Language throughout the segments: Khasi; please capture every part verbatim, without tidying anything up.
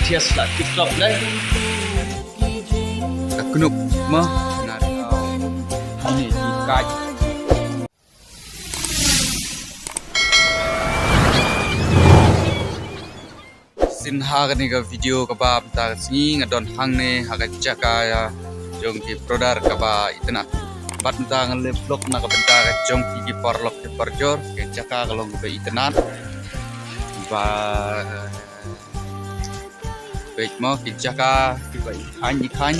Thias la TikTok dei. Ka knup ma nga rau. Ani ki kaj. Sien ha kane ka video kaba mynta ka sngi nga don hangne ha ka jaka jong ki brother kaba itynnad. Bad mynta nga leh vlog na ka bynta ka jong ki ki paralok ki parajor, ka jaka ka long kaba itynnad. Ba peit mo ki jaka kiba i khain i khain.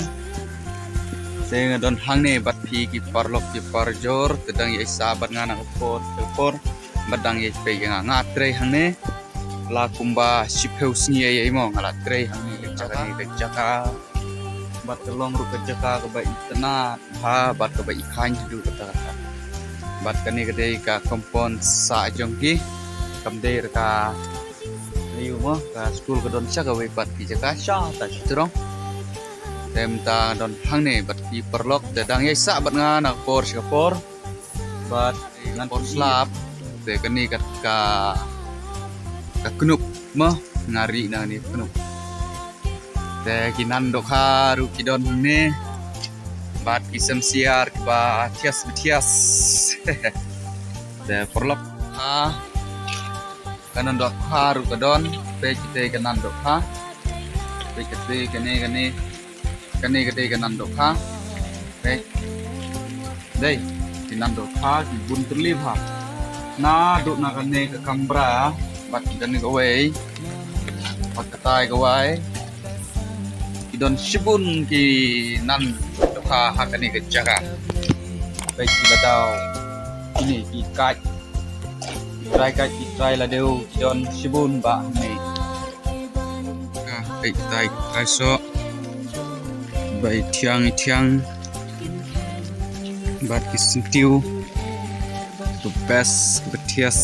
Te nga don hangne bad phi ki paralok ki parajor, te dang ïai sah bad nga na ka por ka por, bad dang ïai peit ïa nga, nga trei hangne la kumba shiphew sngi ïa ïa mo nga la trei hangne ka jaka, ka jaka. Bad ka long ruh ka jaka kaba itynnad bha bad kaba i khain haduh katta katta. Bad kane ka dei ka compound sah jong ki, kam dei ruh ka aïu mo, ka skul ka don sha kawei pat ki jaka sha ta shi jrong. Te mynta don hangne bad ki paralok, te dang ïai sah bad nga na ka por sha ka por. Bad ngan por slap. Te kane ka, ka, ka knup mo, nga ri na kane ka knup. Te ki nan dohkha ruh ki don hangne. Bad ki sem siar kiba thias ba thias. Te paralok ha. Ka nan dohkha ruh ka don. Peit kite ka nan dohkha. Peit kite kane kane. Kane ka dei ka nan dohkha. Peit. Dei ki nan dohkha ki bun tylli bha. Naduh na kane ka kamra bad kane kawei bad katai kawei, ki don shibun ki nan dohkha ha kane ka jaka. Peit ki la daw kine ki kaj. Trai kaj ki trai la deu ki don shibun ba hangne. Ka peit tai tai soh. Ba i thiang i thiang. Bad ki syntiew. The best, the best.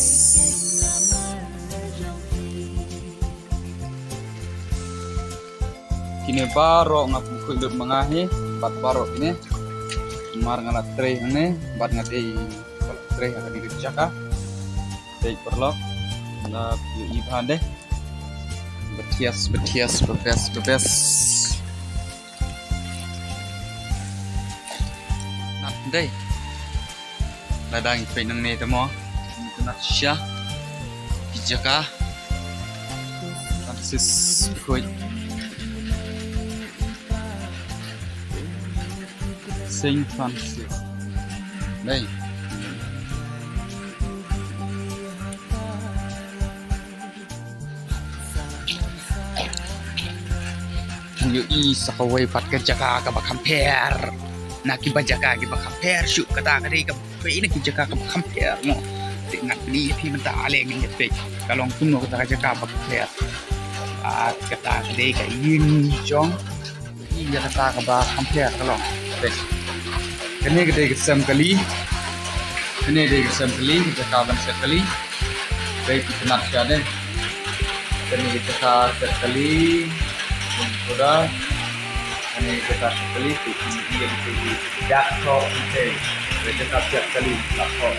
Kine baroh nga pynkhoi lut ma nga hi, bad baroh kine. Mar nga la trei hangne, bad nga dei trei ha kane ka jaka. Dei paralok. Nga ïohi bha dei. Ba thias, ba thias, ba best, ba best. Nat dei. Lada ngi peit nangne te mo, ngi itynnad shisha ki jaka. Francis Bikhuid. Saint Francis. Dei. Ngi ïohi sa kawei pat ka jaka kaba kham pher na kiba jaka kiba kham pher shuh, kata ka dei kaba pher na ki jaka kaba kham pher mo. Te ngan pyni ïa phi mynta ale ngin ïa peit ka long kumno kata ka jaka ba kham pher. Ah, kata ka dei ka ïing jong Ïa kata kaba kham pher ka long. Peit. Kane ka dei ka sem kali. Kane dei ka sem kali, ka jaka ban set kali. Peit, phi itynnad shisha dei. Kane ka jaka set kali. Bun kuda. Kane ka jaka set kali, peit, peit, peit, peit. Dak to, peit. Ka jaka set kali, dak to.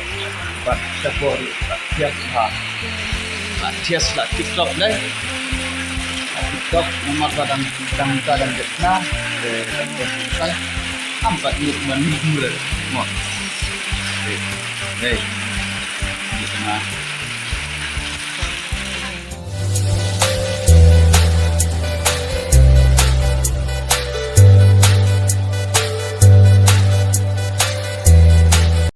Bad shapoh ri, bad thias ha. Bad thias la TikTok dei. La TikTok namar ba dang, dang, dang, dang jep na. Eh, dang jep na. Am pat mut man ni mure. Mo. Eh, eh. Jep na.